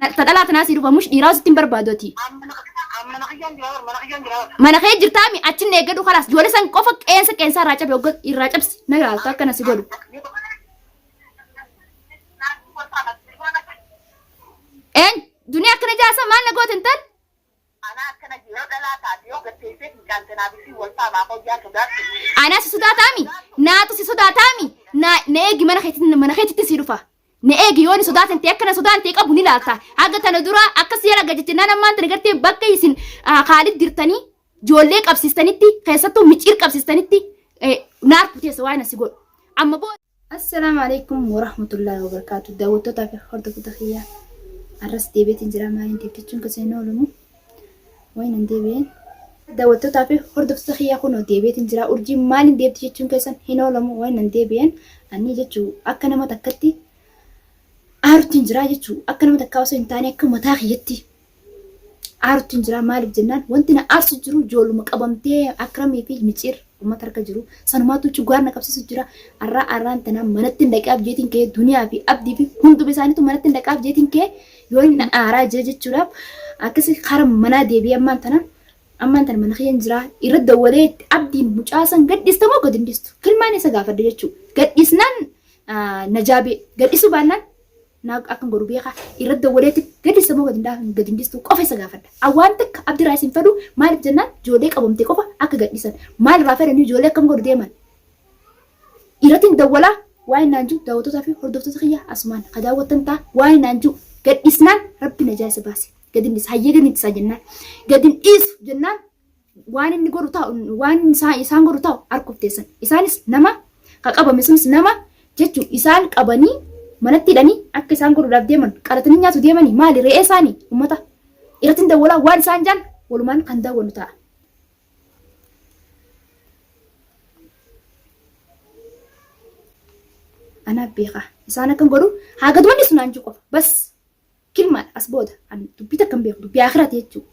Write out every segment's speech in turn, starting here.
Ana ta dhalaa tanaa sii dhufa mush dhiiraa sitti hin barbaadu ati. Mana kee jirtaami achin eeggadhu kalaas ijoollee san qofa qeensa qeensaa irraa cabe hogga irraa cabsi na ilaalta akkana si godhu. Een duniyaa akkana jaasa maal na goote intal? Anaa si sodaataami naatu si sodaataami na na eegi mana keetti mana keetitti si dhufa. Na eegi yoo ni sodaatan ta'e akkana sodaan ta'e qabu ni laalta. Haga tana dura akkas yala gajajjennaan ammaan tana gartee bakka isin Khaalid dirtanii ijoollee qabsiistanitti keessattuu miciir qabsiistanitti naar kuteessa waan asi godhu. Amma booda. Assalaamu alaikum warahmatullaahi wabarakaatu. Daawwattootaa fi hordoftoota kiyyaa arras deebi'eetiin jira maaliin deebitachuun keessa hin oolumu. Wayin hin deebi'een. Daawwattootaa fi hordoftoota kiyyaa kunoo deebi'eetiin jira. Urjiin maaliin deebiti jechuun keessan hin oolamu. Wayin hin deebi'een. Ani jechuu akka nama takkatti aarutti hin jira jechuu akka nama takkaa osoo hin taane akka mataa kiyyatti aarutti hin jira. Maaliif jennaan wanti na aarsu jiru ijoolluma qabamtee Akramii fi Miciir uummata harka jiru. Sanumaatu cugaar na qabsiisu jira. Arraa arraan tanaa manatti hin dhaqaaf jeetiin kee duniyaa fi abdii fi hunduma isaaniitu manatti hin dhaqaaf jeetiin kee yoo inni aaraa jira jechuudhaaf akkasi kara manaa deebi'ee ammaan tana ammaan tana mana kiyyan jira irra dawwalee itti abdiin mucaa san gadhiista moo gad hin dhiistu kilmaan isa gaafadhe jechuu gadhiisnaan najaabee gadhiisuu baannaan naa akkan godhu beekaa irra dawwaleetti gadhiista moo gad hin dhiistu qofa isa gaafadha. Awwaan takka abdirraa isin fedhu maaliif jennaan ijoollee qabamte qofa akka gadhiisan maal irraa fedhanii ijoollee akkam godhu deeman Irratin dawwalaa waa'ee naan jiru daawwattootaa fi hordoftoota kiyya asumaan ka daawwattan ta'a waa'ee naan jiru gadhiisnaan rabbi najaa isa baase gadi hin dhiisa hayyee gadi hin dhiisaa jennaan gadi hin dhiisu jennaan waan inni godhu ta'u waan isaan isaan godhu ta'u arguuf teessan isaanis nama ka qabame sunis nama jechuu isaan qabanii manatti hidhanii akka isaan godhuudhaaf deeman qalatanii nyaatu deemanii maali re'ee isaanii ummata irratti dawwalaa waan isaan jaan walumaan kan daawwannu ta'a. Anaaf beekaa isaan akkan godhu haa gadumanni sun aanjuu qofa bas kilmaadha as booda an dubbii takka hin beeku dubbii akiraati jechuudha.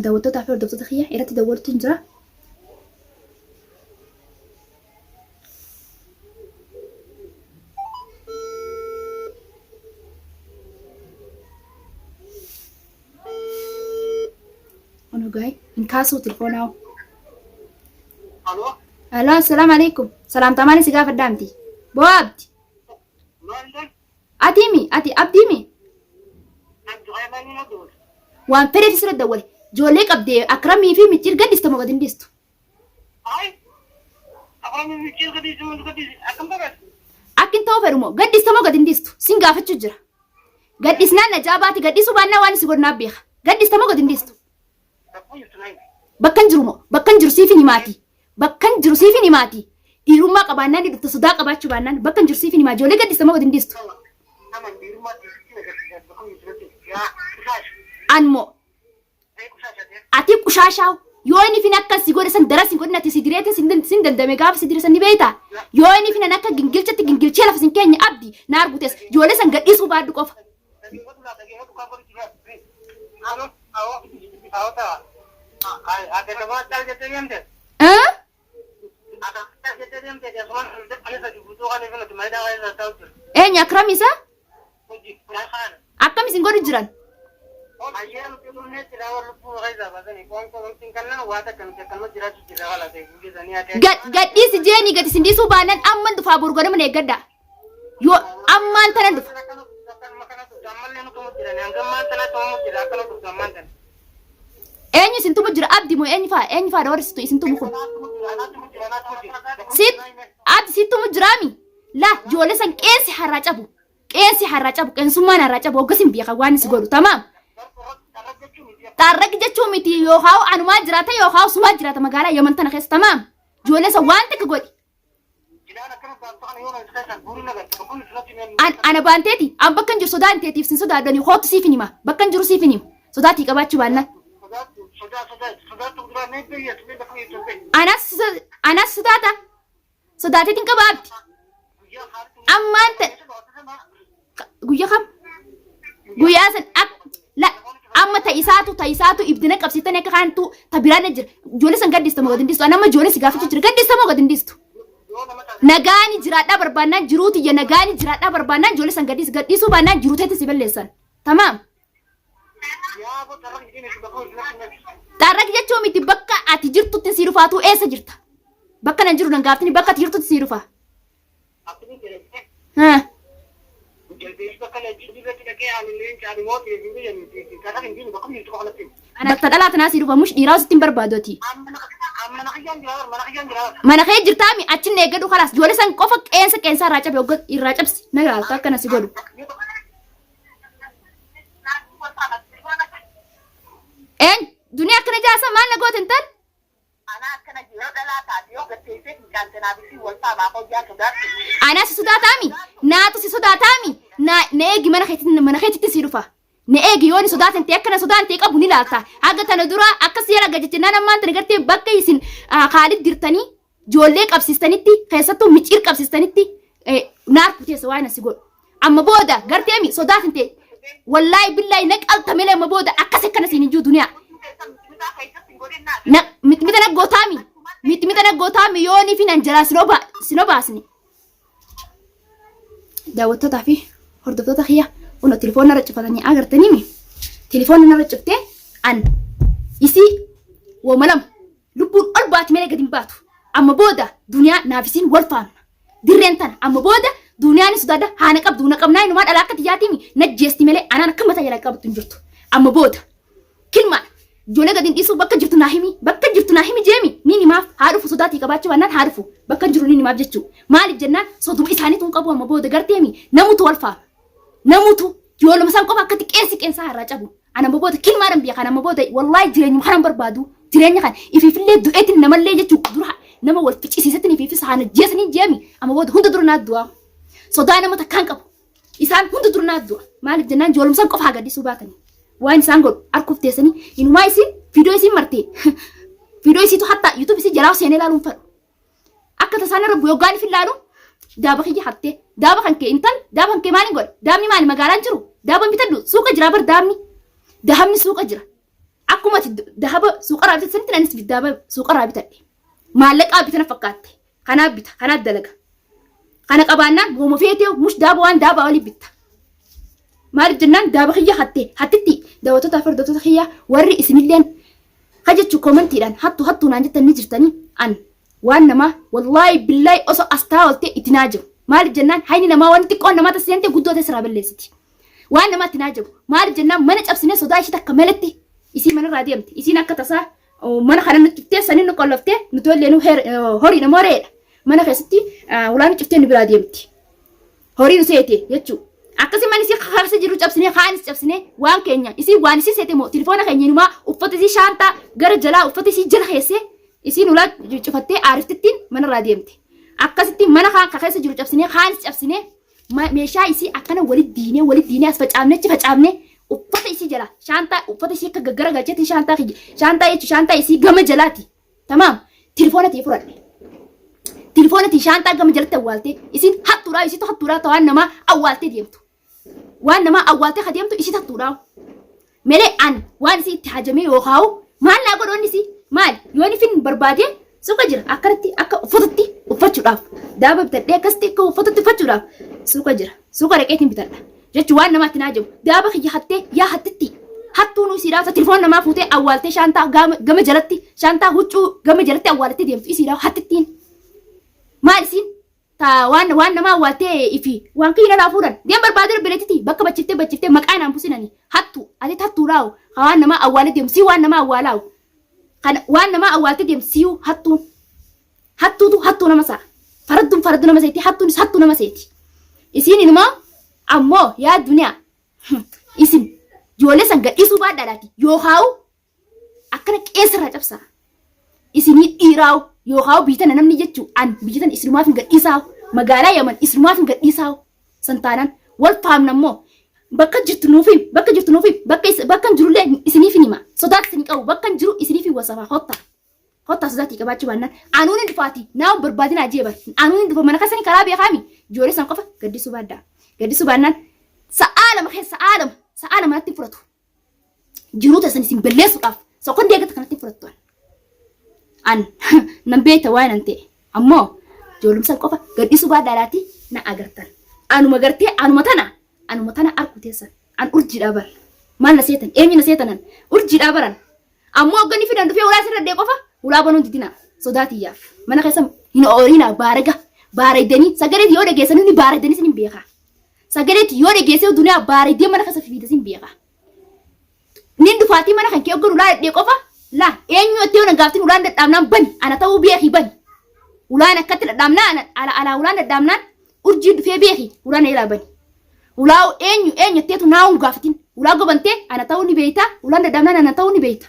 Daawwattootaa fi hordoftoota kiyya irratti dawwaluutu hin jira. Ono gaay hin kaasuu telefoonaa. Aloo, Aloo assalaamu alaikum. Salaamtaa maali si gaafadhaa miti? Boo abdi. maal ta'e? Ati mi? Ati abdii mi? Abdi Aymaanii na dawwale. Waan fedheef sirra dawwale. Ijoollee qabdee akramii fi micciir gadhiista moo gad hin dhiistu? Akkin ta'uu fedhu moo gadhiista moo gad hin dhiistu? Sin gaafachuu jira. Gadhiisnaan najaa baati gadhiisuu baannaa waan si godhu naaf beeka. Gadhiista moo gad hin dhiistu? Bakka hin jiru moo? Bakka hin jiru siif hin himaati. Bakka hin jiru siif hin himaati. Dhiirummaa qabaannaan ni dhufta sodaa qabaachuu baannaan bakka hin jiru siif hin himaa. Ijoollee gadhiista moo gad hin dhiistu? An moo Ati qushaashaa yoo inni fin akka si godhe san daran sin godhin ati si direetin sin dan- sin dandame gaafa si dire san ni beekta yoo inni finan akka gingilchatti gingilchee lafa sin keenye abdi na argutes ijoollee san gadhiisuu baadhu qofa. Eh? Eenyu akram isa? Akkam isin godhu jiran? Gadhiisi jeeni gadi isin dhiisuu baannan amman dhufaa boru ganama na eeggadhaa. Yoo ammaan tanan dhufa. Eenyu isin tumu jira abdi moo eenyu faa eenyu faa warri isin tumu kun? Sit abdi sit tumu jiraami? La ijoollee san qeensi harraa cabu. Qeensi harraa cabu qeensummaan harraa cabu hoggas hin beekan waan si godhu tamaam. Xaarraq jechuun miti yookaan anumaa jiraata yookaan sumaa jiraata magaalaa Yaman tana keessa tamaam. Ijoollee san waan takka godhi. Ana baanteeti an bakka hin jiru sodaan teetiif sin sodaadhu ani kootu siif hin hima bakka hin jiru siif hin hima sodaatii qabaachuu baannaan. Anas sodaata Sodaateetiin qaba abdi. Ammaan ta guyya kam? Guyyaa san ak la amma ta isaatu ta isaatu ibdina qabsiiftanii akka kaantu ta biraan jira. Ijoollee san gaddiista moo gad hin dhiistu? Ani amma ijoollee si gaafachuu jira. Gaddiista moo gad hin dhiistu? Yoo nama taate. Nagaani jiraadhaa barbaannaan jiruu tiyya nagaani jiraadhaa barbaannaan ijoollee san gaddiis gadhiisuu baannaan jiruu teetti si balleessan. Tamaam. Yaa boo xarraq jedhee miti bakka hojii natti natti. Xarraq jechuun miti bakka ati jirtutti si dhufaatuu eessa jirta? Bakka nan jiru nan gaaftini bakka ati jirtutti si dhufa. Akkuma jedhee. Haa. Jaldeessi bakka leenci jirretti dhaqee ani leenca ani mootii hin biyya xarraq hin jiru bakka jirtu qofa natti. Bakka dhalaa tanaa si dhufa mush dhiiraa sitti hin barbaadu ati. Amma mana kiyyaan jira mana kiyyaan jira. Mana kee jirtaami achin eeggadhu kalaas ijoollee san qofa qeensa qeensaa irraa cabe hogga irraa cabsi na ilaalta akkana si godhu. Een duniyaa akkana jaasa maal na goote intal? Anaa akkana yoo dhalaa taate yoo gatteessee fincaante naaf isii wal faamaa hojjaa sodaatti. Anaa si sodaataami? Naatu si sodaataami? Na na eegi mana keetti mana keetitti si dhufa. Na eegi yoo ni sodaatan ta'e akkana sodaan ta'e qabu ni laalta. Haga tana dura akkas jala gajjennaan ammaan tana gartee bakka isin Khaalid dirtanii ijoollee qabsiistanitti keessattuu micciir qabsiistanitti naar kuteessa waan asi godhu. Amma booda garteemi sodaatin ta'e wallaahi billaahi na qalta malee amma booda akkas akkana siin hin jiru duniyaa. Na mixmixa na gootaami mixmixa na gootaami yoonii fi nan jalaa sin obaasne. Daawwattootaa fi hordoftoota kiyya kun telefoona irra cufatanii agartaniimi telefoona irra cuftee an isii wooma lama Lubbuun ol baati malee gad hin baatu. Amma booda duniyaa naaf isiin wal faamna. Dirreen tana amma booda duniyaan sodaadha haana qabdu na qabnaa inumaa dhalaa akka tiyyaatiimi najjeesti malee anaan akka mataa jalaa qabatu hin jirtu. Amma booda kilmaadha. Ijoollee gad hin dhiisuu bakka jirtu naa himi bakka jirtu naa himi jeemi niin himaaf haa dhufu sodaatii qabaachuu baannaan haa dhufu bakka jiru niin himaaf jechuu maaliif jennaan soduma isaaniitu hin qabu amma booda garteemi namutu wal faama. Namutu ijoolluma san qofa akkatti qeensi qeensaa irraa cabu. Ana amma booda kilmaadhaan biyya kana amma booda wallaahi jireenyuma kanan barbaadu jireenya kan ifiifillee du'eetiin namallee jechuu dura nama wal ficcisiisetiin ifiifis haana jeesanii jeemi amma booda hunda dura naa du'a. Sodaa nama takkaan qabu. Isaan hunda dura naa du'a. Maaliif jennaan ijoolluma san qofa haa gaddisuu baatanii. Waan isaan godhu arguuf teessanii inumaa isin viidiyoo isin martee viidiyoo isiitu hatta yuutuub isii jalaa seenee ilaaluun fedhu. Akka tasaa narra bu'e hoggaan ifin laalu daaba kiyya hattee daaba kan kee intal daaba kan kee maaliin godhe daabni maali magaalaan jiru daaba bitadhu suuqa jira bar daabni dahabni suuqa jira akkuma ati dahaba suuqarraa bitatte sanitti anis daaba suuqarraa bitadhe maallaqaa bitana fakkaatte kanaa bita kanaa dalaga kana qabaannaan hooma feetee mush daaba waan daabaa olii bitta maaliif jennaan daaba kiyya hatte hattitti daawwattoota fi hordoftoota kiyya warri isinilleen Ka jechu komantiidhaan hattu hattuu naan jettan ni jirtanii an waan namaa wallaahi billaahi osoo as taa olte itti naa jiru maaliif jennaan hayni namaa waan xiqqoon namaa tasa seente guddoo ta'e sirraa balleessiti waan namaa itti naa jiru maaliif jennaan mana cabsinee sodaa ishii takka malatti isii manarraa deemte isiin akka tasaa oh, mana kana nutti cuftee sanii nu qolloftee nuti illee nu horii nama horeedha mana keessatti ulaa nu cuftee nu biraa deemti. Horii nu seete jechuu. Akkasi mana isii keessa jiru cabsinee kaanis cabsinee waan keenya isii waan isii seete moo tilifoona keenya inumaa uffata isii shaantaa gara jalaa uffata isii jala keessee isiin ulaa cufattee aariftittiin manarraa deemte. Akkasitti mana kaan ka keessa jiru cabsinee kaanis cabsinee meeshaa isii akkana walitti diinee walitti diinee as facaafne achi facaafne uffata isii jala shaantaa uffata isii akka gaggara galcheetiin shaantaa kiyya shaantaa jechuun shaantaa isii gama jalaati. Tamaam. Tilifoona tiyya fudhadhe. Tilifoona tiyya shaanxaa gama jalatti awwaaltee isiin hattuudhaa isiitu hattuudhaa ta waan namaa awwaaltee deemtu. Waan namaa awwaaltee ka deemtu isiitu hattuudhaa. Melee an waan isii itti hajamee yookaa'u maal naa godhu inni isii maal yoon ifin barbaadee suuqa jira akkanatti akka uffatatti uffachuudhaaf daaba bitadhee akkasitti akka uffatatti uffachuudhaaf suuqa jira suuqa dhaqeetiin bitadha. Jechuun waan namaatti naa jiru. Daaba kiyya hattee yaa hattitti. Hattuun isiidhaa ta telefoon namaa fuutee awwaaltee shaantaa gama jalatti shaantaa huccuu gama jalatti awwaalattee deemtu isiidhaa hattittiin. Maal isiin ta waan waan namaa awwaaltee ifi waan kiyya narraa fuudhan deem barbaadee obboleettiti bakka bachiftee bachiftee maqaa naan businani hattu ati hattuudhaawu ka waan namaa awwaalee deemu sii waan namaa awwaalaawu kan waan namaa awwaaltee deemtu siiyuu hattuun. Hattuutu hattuu nama sa'a. Faradduun faraddu nama seeti, hattuunis hattuu nama seeti. Isiin inumaa ammoo yaa duniyaa isin ijoollee san gadhiisuu baadhaadhaati yookaa'u akkana qeensa irraa cabsaa. Isinii dhiiraa'u yookaa'u biyya tana namni jechuu an biyya tana isinumaaf hin gadhiisaa'u magaalaa Yaman isinumaaf hin gadhiisaa'u san taanaan wal faamna immoo bakka jirtu nuuf him bakka jirtu nuuf him bakka bakka hin jirullee isiniif hin hima sodaatti isin qabu bakka hin jiru isiniif hin wasafaa hottaa. Kottaa sodaatii qabaachuu baannaan anuun hin dhufaati naa hin barbaadin ajee bar anuun hin dhufa mana keessanii karaa beekaami ijoollee san qofa gaddisuu baaddaa gaddisuu baannaan sa'aa lama keessa sa'aa lama sa'aa lama natti fudhatu. Jiruu teessan isin balleessuudhaaf sokondii eegata kanatti fudhattu. An nan beekta waan an ta'e. Ammoo ijoollumsan qofa gadhiisuu baadhaadhaati na agartan. Anuma gartee anuma tana arku teessan. An urjiidhaa baran. Maal na seetan? Eenyu na seetanan? Urjiidhaa baran. Ammoo hoggani fidan dhufee ulaa sirra qofa ulaa banuun didina sodaatiyyaaf. Mana keessa hin oolinaa baaraga baareedanii sagalee yoo dhageessan ni baareedanii sin beeka. Sagalee yoo dhageessee duniyaa baareedee mana keessa fiide sin beeka. Nin dhufaatii mana kan kee hoggan ulaa dhadhee qofa laa eenyu itti yoo gaaftin ulaan dhadhaamnaan bani ana ta'uu beeki bani. Ulaan akkatti dhadhaamnaan ala ala ulaan dhadhaamnaan urjii dhufee beeki ulaan eelaa bani. Ulaa eenyu eenyu itteetu naa'uun gaafatin ulaa gobantee ana ta'uu ni beeyta, ulaan dhadhaamnaan ana ta'uu ni beeyta.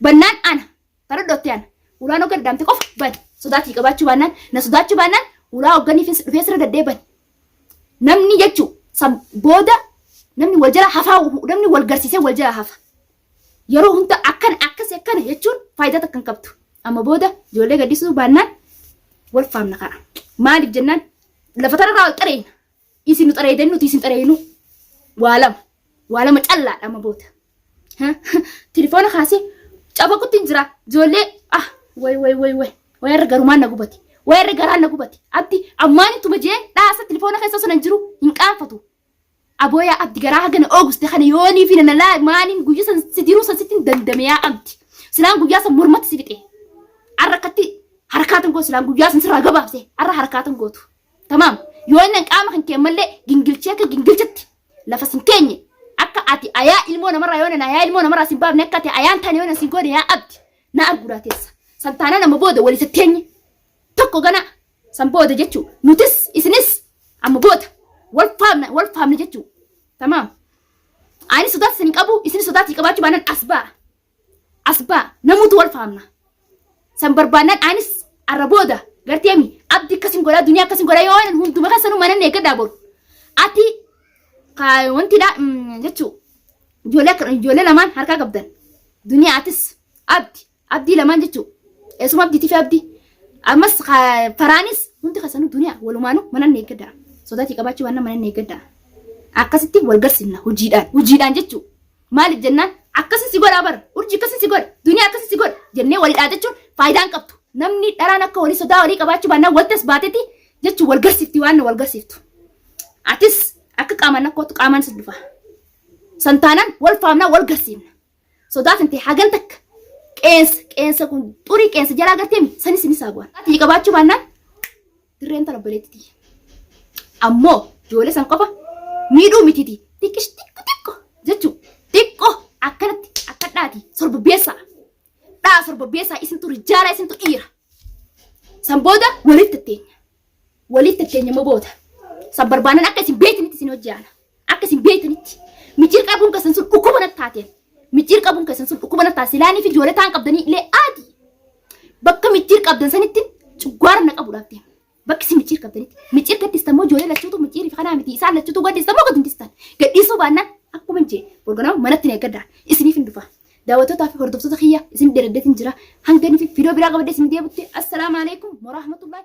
Bannaan ana tara dhotte ana ulaan hoggan dhadhaamte qofa bani sodaatii qabaachuu baannaan na sodaachuu baannaan ulaa hogganii dhufee sirra daddee bani. Namni jechuu san booda namni wal jala hafaa, namni wal garsiisee wal jala hafa. Yeroo hunda akkana akkasi akkana jechuun faayidaa takka hin qabdu. Amma booda ijoollee gaddisuu baannaan wal faamna ka'a. Maaliif jennaan lafa tanarraa wal xareena. Isin nu xareedanii nuti isin xareenu. Waa lama. Waa lama callaadha amma booda. Tilifoona kaasee cabaqutti hin jira. Ijoollee ah way way way way way irra garumaan na gubate. Way irra garaan na gubate. Abdi ammaan ittuma jee dhaasa tilifoona keessa osoo hin jiru hin qaanfatu. Abooyaa Abdi garaa hagana ooguste kana yoonii fi nana laa maaliin guyyaa san si diruu san sitti hin dandame yaa Abdi. Silaan guyyaa san mormatti si fixe. Arra akkatti harkaatan gootu silaan guyyaa san sirraa gabaabse arra harkaatan gootu. Tamaam. Yoo inni qaama kan kee mallee gingilchee akka gingilchatti lafa sin keenye akka ati ayaa ilmoo namarraa yoo nan ayaa ilmoo namarraa sin baafne akka ati ayaan taane yoo nan sin goone yaa Abdi na arguudhaa teessa. San taanaan amma booda walii satteenye tokko gana san booda jechuu nutis isinis amma booda wal faamna wal faamna jechuu. Tamaam. Ani sodaata isin qabu isin sodaata qabaachuu baanaan as ba'a. As ba'a namuutu wal faamna. San barbaannaan anis arra booda garteemi Abdi akkasin godhaa, duniyaa akkasin godhaa yoo waan hunduma keessanuu mana eeggadhaa boru. Ati wantidha jechuu ijoollee ijoollee lamaan harkaa qabdan. Duniyaa atis Abdi Abdii lamaan jechuu eessuma Abdiitii fi Abdii ammas faraanis hundi keessanuu duniyaa walumaanuu mana eeggadhaa. Sodaatii qabaachuu baannaan mana eeggadhaa. Akkasitti wal garsiifna hojiidhaan hojiidhaan jechuu. Maaliif jennaan akkasin si godhaa bara urjii akkasin si godha duniyaa akkasin si godha jennee walii dhaadachuun faayidaan qabdu. Namni dharaan akka walii sodaa walii qabaachuu baannaan waltas baateeti jechuun wal garsiifti waan wal garsiiftu. Atis akka qaamaan akkootu qaamaan si dhufa. San taanaan wal faamnaa wal garsiifna. Sodaa kan ta'e hagan takka qeensa qeensa kun xurii qeensa jalaa garteemi sanis ni saagu'an. Ati qabaachuu baannaan dirreen tana obboleetti. Ammoo ijoollee san qofa miidhuu mitiiti. Xiqqish xiqqo xiqqo jechuu xiqqo akkanatti akka dhaati sorbabbeessaa. Dhaa sorbabbeessaa isintu rijaala isintu dhiira. San booda walitti tetteenya. Walitti tetteenya immoo booda. San barbaanan akka isin beektanitti isin hojjaana. Akka isin beektanitti. Micciir qabuun keessan sun dhukkuba natti taateen. Micciir qabuun keessan sun dhukkuba natti taate. Silaanii fi ijoollee ta'an qabdanii illee aadi. Bakka micciir qabdan sanitti cuggaara na qabuudhaaf deema. Bakki isin micciir qabdanitti. Micciir gaddistan moo ijoollee lachuutu micciirii fi kanaa miti isaan lachuutu gaddistan moo gad hin distan. Gadhiisuu baannaan akkuma jee borganaa manatti na eeggadhaa. Isiniif hin dhufa. Daawwattootaa fi hordoftoota kiyya isin dheeraddeetiin jira. Hanga inni fi viidiyoo biraa qabadhee isin deebitti. Assalaamu alaikum warahmatullahi.